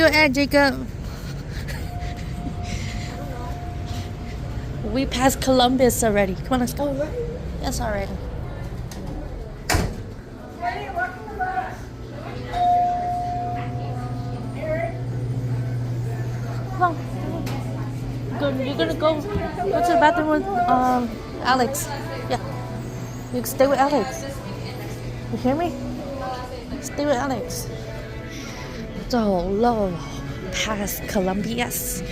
Hey, Jacob. We passed Columbus already. Come on, let's go. That's already. Come on. Go, you're gonna go, go to the bathroom with um Alex. Yeah. You stay with Alex. You hear me? Stay with Alex. It's a whole lot past Columbia's.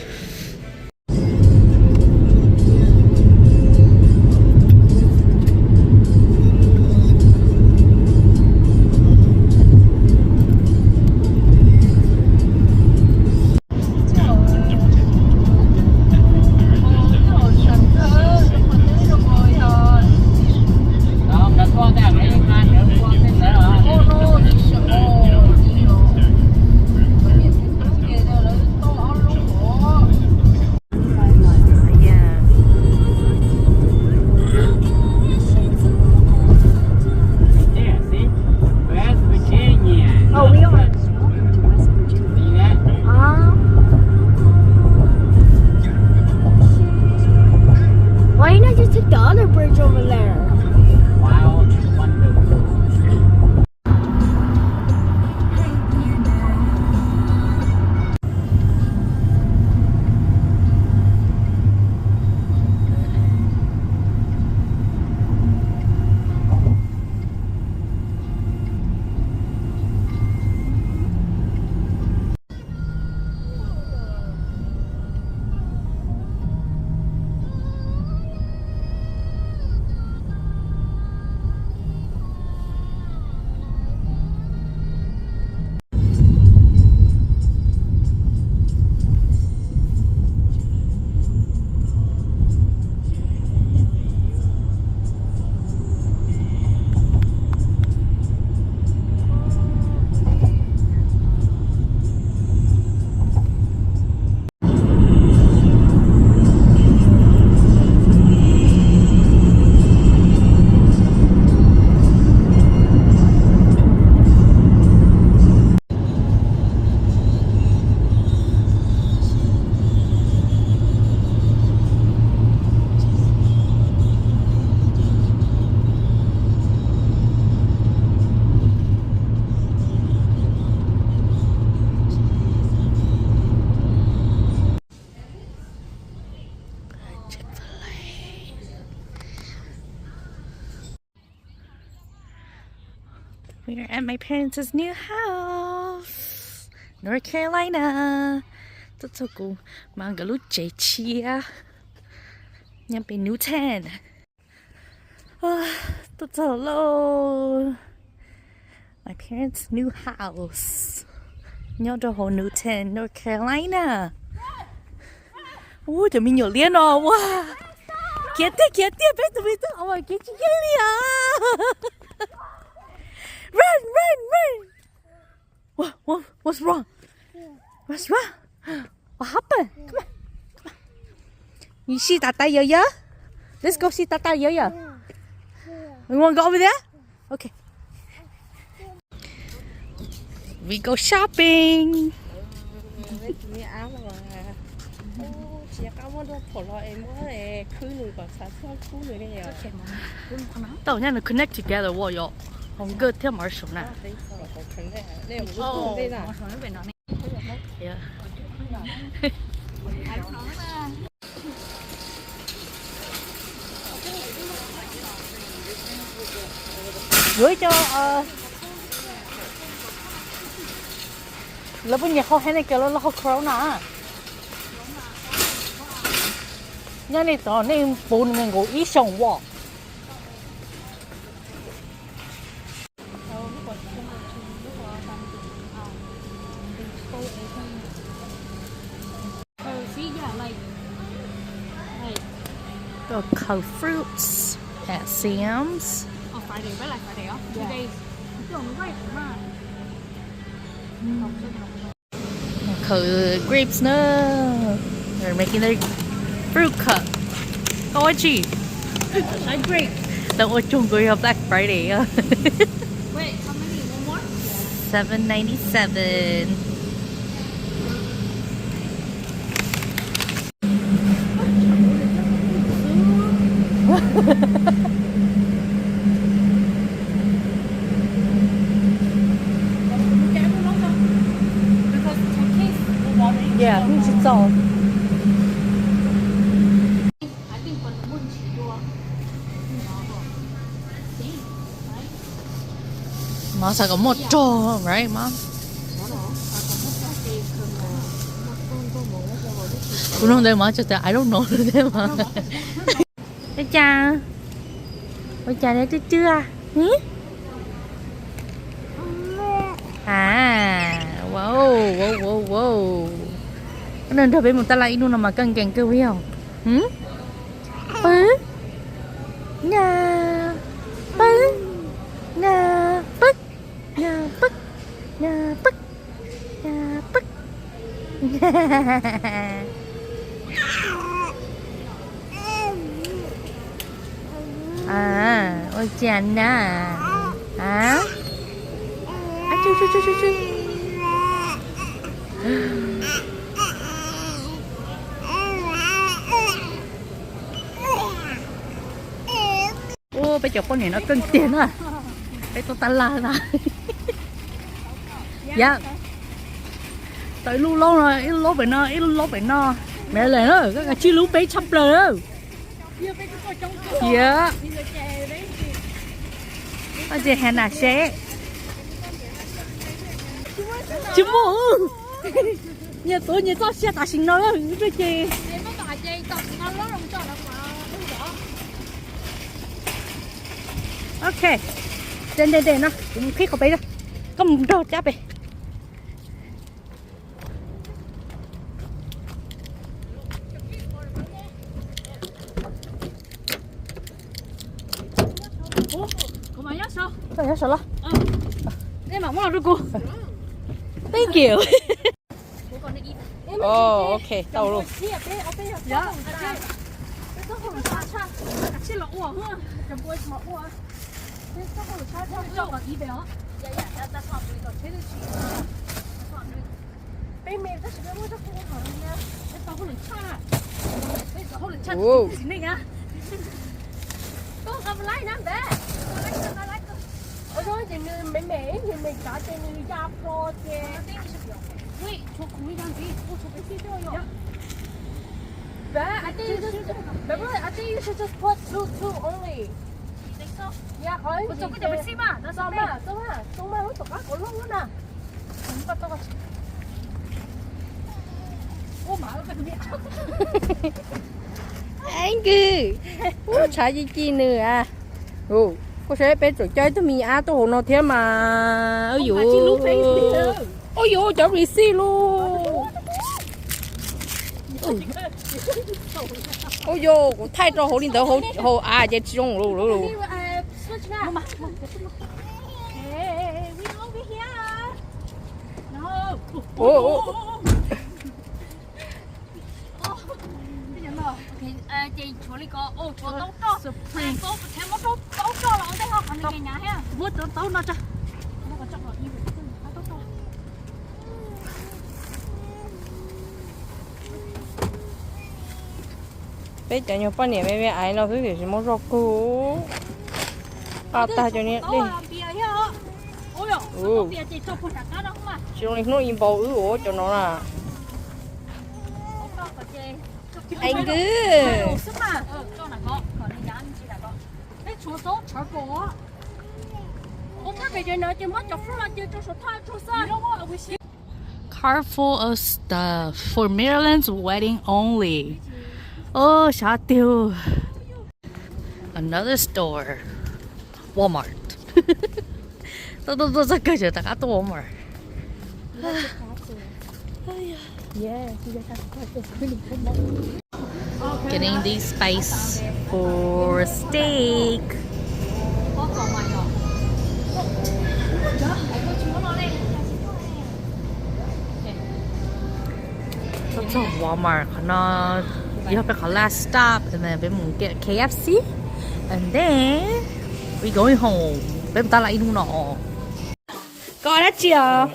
Why not just take the other bridge over there? Chick-fil-A. We're at my parents' new house, North Carolina. Tuaj txog kuv mas nkawd lub tsev tshiab nyob pem Newton. Tuaj txog lauj. My parents' new house nyob rau hauv Newton, North Carolina. Ub, cov me nyuam liab no ua khiav tiag khiav tiag, peb tus me tub kev tsis yeej li os. Run, run, run. What, what, what's wrong? What's wrong? What happened? Come on. Come on. You see Tata Yo-Yo? Let's go see Tata Yo-Yo. You wanna go over there? Okay. We go shopping. Tau nyob nws connect together ua yom. Hauv nkawj thiab Marshall na. Yuav ib co, lawv puas nyiam hau Heineken los lawv hau Corona? Nyob nej tod nej puv nws nkaus ib xyoos as. Got cold fruits at Sam's. Khaws grapes na. They're making their fruit cup. Koj ua tsi? Tau ua tsaug kawg, yog Black Friday. Seven ninety-seven. Yeah, hnub tsis txaus. Mov xav kom muaj rog, right, Mom? Kuv nug ntawd Mom tsuas tias I don't know thiab mas. Ua cas, ua cas twb twb a? A, wow, wow, wow, wow. Koj nrog peb mus tab laj ib hnub no mas koj nkees kawg yog. Pwb, na, pwb, na, pwb, na, pwb, na, pwb, na, pwb. A, ua cas na? A, ua peb cov poj niam no kawg tiag na. Peb tuaj tab laj na. Yam, tau ib lub laub no, ib lub laub pem no, ib lub laub pem no. Me leej, koj kav tsij hlub peb tshaj plaws lawm. Yam, koj tsis has nas seb. Tsis muaj. Nyias tuav nyias txoj sia tam sim no lawm ces. Ok, nte nte no kuv mus qhib qhov pem na, koj mus nrog cab pem. Koj nyob saum los? Thank you. Oh, ok, tau lawm. Wow. Ua ces nws me me, nws me tsav ces nws ya plo ces. But I think you should just, but really, I think you should just put two, two only. Yeah, txo mas, txo mas, txo mas, lub tom qab kom loj na. Ev Nkws, ub, tshav ci ci nws a. Koj saib peb tseem coj ib tug me nyuam ab tuaj hauv no thiab mas. Ub yuv, ub yuv, cov receipt lauj. Ub yuv, kuv thaij rau hauv li ntawd hauv av ces tsis zoo lawm. Ces tshuav li ko, tshuav taub roj, taub roj los ua ntej ho qhov nws nyav thiab. Muab taub no tso. Peb cov nyuag poj niam me me aiv no xwb tiam sis muab zoj kawg. Paj tag cov niag dej. Tsis zoo li hnub i npau wb ua cov no na. Ev Nkws. Car full of stuff for Maryland's wedding only. Ov, sab tiag. Another store. Walmart. Tuaj tuaj tuaj txog kawg ces rov qab tuaj Walmart. Getting these spice for steak. Tuaj txog Walmart qhov no yog peb qhov last stop, and then peb mus get K F C, and then we going home. Peb mus tab laj ib hnub no. Koj dab tsi os?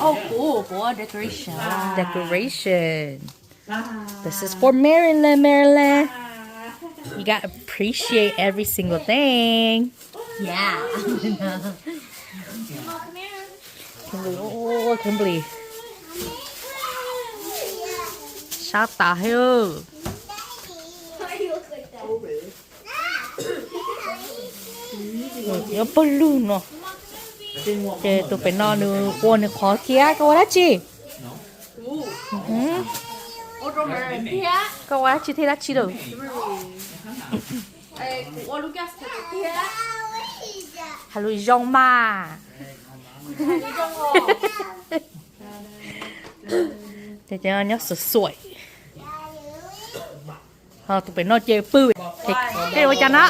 Oh, kuv, kuv decoration. Decoration. This is for Maryland, Maryland. You gotta appreciate every single thing. Yeah. Kimberly, oh, Kimberly. Sab tas thiab. Yuav pawg lug no. Ces tus pem no nws ua nws qhov thiab. Koj ua dab tsi? Koj ua dab tsi thiab dab tsi lawm? Hais lus zoo mas. Ces nyob xuav xuaim. Ho tus pem no ces pw. Tej ua cas na?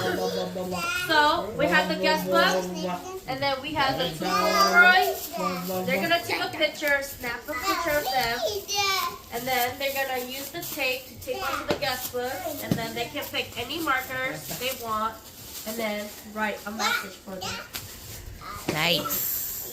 So we have the guest book, and then we have the two Polaroids. They're gonna take a picture, snap a picture of them, and then they're gonna use the tape to tape onto the guest book, and then they can pick any markers they want, and then write a message for them. Nice.